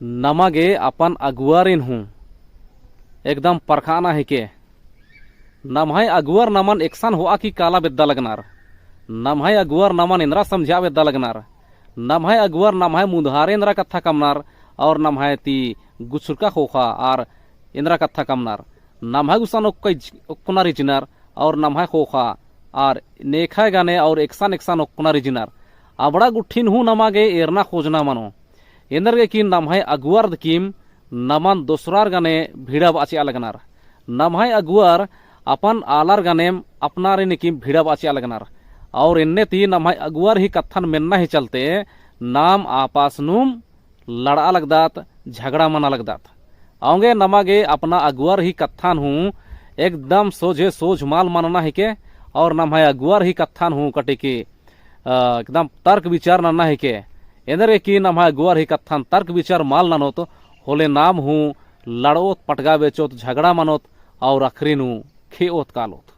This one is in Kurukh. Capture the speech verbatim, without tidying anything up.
नमा गे अपन अगुवारिन हूँ एकदम परखाना हिके। नम्है अगुवर नमन एकसन होआ की काला बेद्दा लगनर। नम्है अगुवर नमन एन्दरा समझा बेद्दा लगनर। नम्है अगुवर नम्है मुन्धारे एन्दरा कत्था कमनर और नम्है ती गुछुरका ख़ोख़ा आर एन्दरा कत्था कमनर। नम्है गुसन ओक्कना रिझनर और नम्है ख़ोख़ा आर नेखय गने और एकसन एकसन ओक्कना रिझनर। अबड़ा गुट्ठिन हूँ नमा गे एरना खोजना मनो। एन्देरगे कि नम्है अगुवर दिकिम नमन दोसरार गने भिड़ा बाचिया लगनर। नम्है अगुवर अपन आलर गनेम अपनारिन किम भिड़ा बाचिया लगनर। और एन्ने ती नम्है अगुवर ही कत्थन मेन्ना ही चलते नाम आपस नुम लड़आ लगदत, झगड़ा मना लगदत। औंगे नमा गे अपना अगुवर ही कत्थन हूँ एकदम सोझे सोझ मल मनना हिके और नम्है अगुवर ही कत्थन हूँ कटिके अ, एकदम तर्क विचार नन्ना हिके। एन्देरगे कि नम्है अगुवर ही कत्थन तर्क विचार मल ननोत, होले नाम हूँ लड़ओत, पटगा बेचोत, झगड़ा मनोत और अखरी नू खेओत कालोत।